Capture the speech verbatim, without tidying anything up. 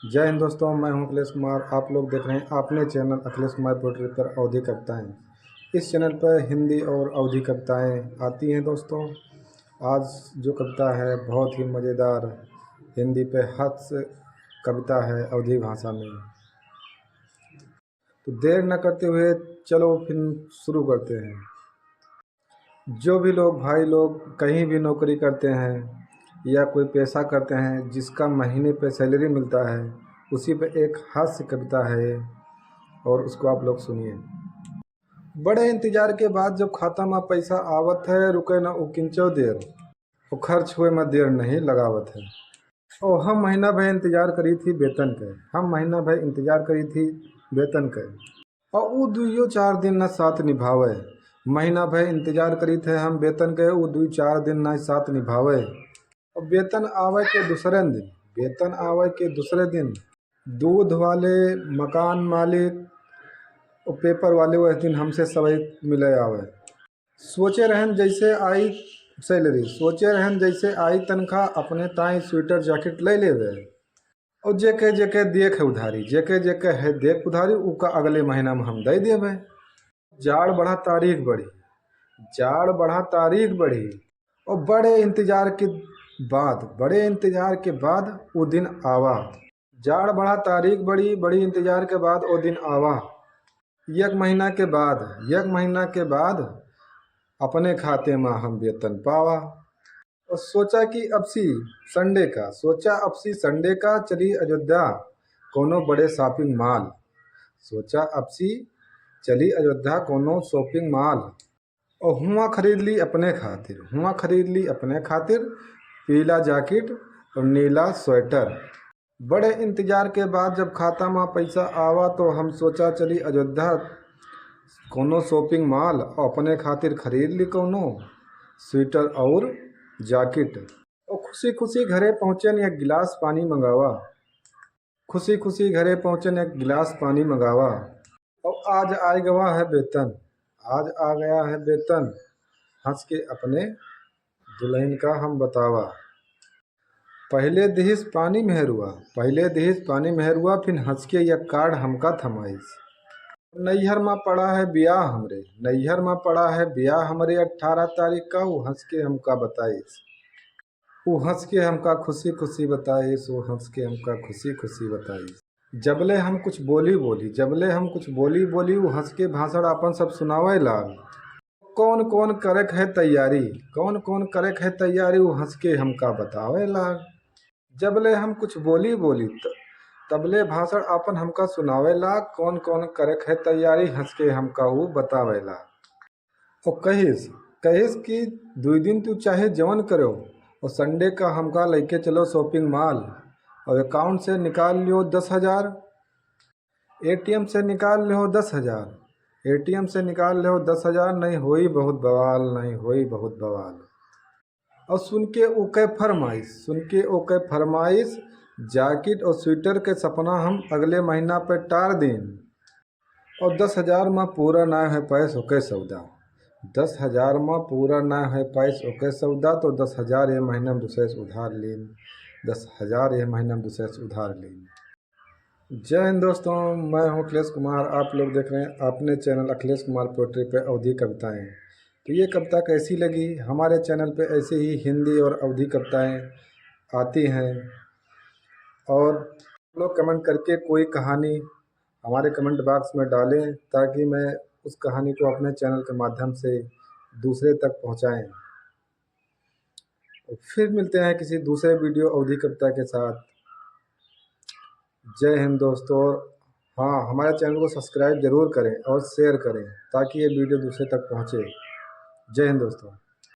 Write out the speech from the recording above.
जय हिंद दोस्तों, मैं हूं अखिलेश कुमार। आप लोग देख रहे हैं अपने चैनल अखिलेश कुमार पोएट्री पर अवधी कविताएं। इस चैनल पर हिंदी और अवधी कविताएं आती हैं दोस्तों। आज जो कविता है बहुत ही मज़ेदार, हिंदी पे हास्य कविता है अवधी भाषा में। तो देर न करते हुए चलो फिर शुरू करते हैं। जो भी लोग, भाई लोग कहीं भी नौकरी करते हैं या कोई पेशा करते हैं जिसका महीने पे सैलरी मिलता है, उसी पे एक हास्य कविता है ये, और उसको आप लोग सुनिए। बड़े इंतजार के बाद जब खाता मा पैसा आवत है, रुके न उ किंचो देर, वो खर्च हुए मा देर नहीं लगावत है। ओ हम महीना भर इंतजार करी थी वेतन के, हम महीना भर इंतजार करी थी वेतन के। और उ दुइयो चार दिन ना साथ निभावे। महीना भर इंतजार करी थे हम वेतन के, उ दुई चार दिन ना साथ निभावे। और वेतन आवे के दूसरे दिन, वेतन आवे के दूसरे दिन दूध वाले, मकान मालिक और पेपर वाले वह दिन हमसे सवई मिले आवे। सोचे रहन जैसे आई सैलरी, सोचे रहन जैसे आई तनखा, अपने ताई स्वेटर जैकेट ले लेवे। और जेके जेके देख है उधारी, जेके जेके है देख उधारी, उका अगले महीना में हम दे देवे। जाड़ बढ़ा तारीख बढ़ी, जाड़ बढ़ा तारीख बढ़ी, और बड़े इंतजार के बाद, बड़े इंतजार के बाद वो दिन आवा। जाड़ बढ़ा तारीख बढ़ी, बड़ी इंतजार के बाद वो दिन आवा। एक महीना के बाद, एक महीना के बाद अपने खाते मा हम वेतन पावा। और सोचा कि अब सी संडे का, सोचा अब सी संडे का चली अयोध्या कोनो बड़े शॉपिंग मॉल। सोचा अब सी चली अयोध्या कोनो शॉपिंग मॉल। और हुआ खरीद ली अपने खातिर, हुआ खरीद ली अपने खातिर पीला जैकेट और नीला स्वेटर। बड़े इंतजार के बाद जब खाता मा पैसा आवा तो हम सोचा चली अयोध्या कोनो शॉपिंग मॉल और अपने खातिर खरीद ली कोनो स्वेटर और जैकेट। और खुशी खुशी घरे पहुँचन एक गिलास पानी मंगावा, खुशी खुशी घरे पहुँचन एक गिलास पानी मंगावा। और आज आए गवा है वेतन, आज आ गया है वेतन, हंस के अपने दुल्हन का हम बतावा। पहिले दिहिस पानी मेहरुआ, पहिले दिहिस पानी मेहरुआ, फिर हंस के यह कार्ड हमका थमाइस। नैहर मा पड़ा है ब्याह हमरे, नैहर मा पड़ा है ब्याह हमरे, अठारह तारीख का, उ हंस के हमका बताइस। उ हंस के हमका खुशी खुशी बताइस, उ हंस के हमका खुशी खुशी बताइस। जबले हम कुछ बोली बोली, जबले हम कुछ बोली बोली, उ हंस के भाषण आपन सब सुनावे लाग। कौन कौन करक है तैयारी, कौन कौन करक है तैयारी, उ हंस के हमका बतावे लाग। जबले हम कुछ बोली बोली, त-, तबले भाषण आपन हमका सुनावे लाग। कौन कौन करक है तैयारी, हंस के हमका उ बतावे लाग। और कहिस, कहिस कि दुई दिन तू चाहे जवन करो, और संडे का हमका लेके चलो शॉपिंग मॉल, और अकाउंट से निकाल लियो दस हजार, एटीएम से निकाल लियो दस हजार, एटीएम से निकाल लियो दस हजार, नहीं होई बहुत बवाल, नहीं होई बहुत बवाल। और सुन के ओके फरमाइश, सुन के ओके फरमाइश, जैकेट और स्वेटर के सपना हम अगले महीना पे टार दीन। और दस हजार मा पूरा ना है पाइस ओके सौदा, दस हजार मा पूरा ना है पाइस ओके सौदा, तो दस हजार ये महीना में दूसरे से उधार लीन, दस हजार ये महीना में दूसरे से उधार लीन। जय हिंद दोस्तों, मैं हूं अखिलेश कुमार, आप लोग देख रहे हैं अपने चैनल अखिलेश कुमार पोएट्री पे अवधी कविताएं। तो ये कविता कैसी लगी? हमारे चैनल पे ऐसे ही हिंदी और अवधी कविताएं आती हैं, और लोग कमेंट करके कोई कहानी हमारे कमेंट बॉक्स में डालें, ताकि मैं उस कहानी को अपने चैनल के माध्यम से दूसरे तक पहुंचाएं। फिर मिलते हैं किसी दूसरे वीडियो अवधी कविता के साथ। जय हिंद दोस्तों, और हाँ, हमारे चैनल को सब्सक्राइब जरूर करें और शेयर करें, ताकि ये वीडियो दूसरे तक पहुँचे। जय हिंद दोस्तों।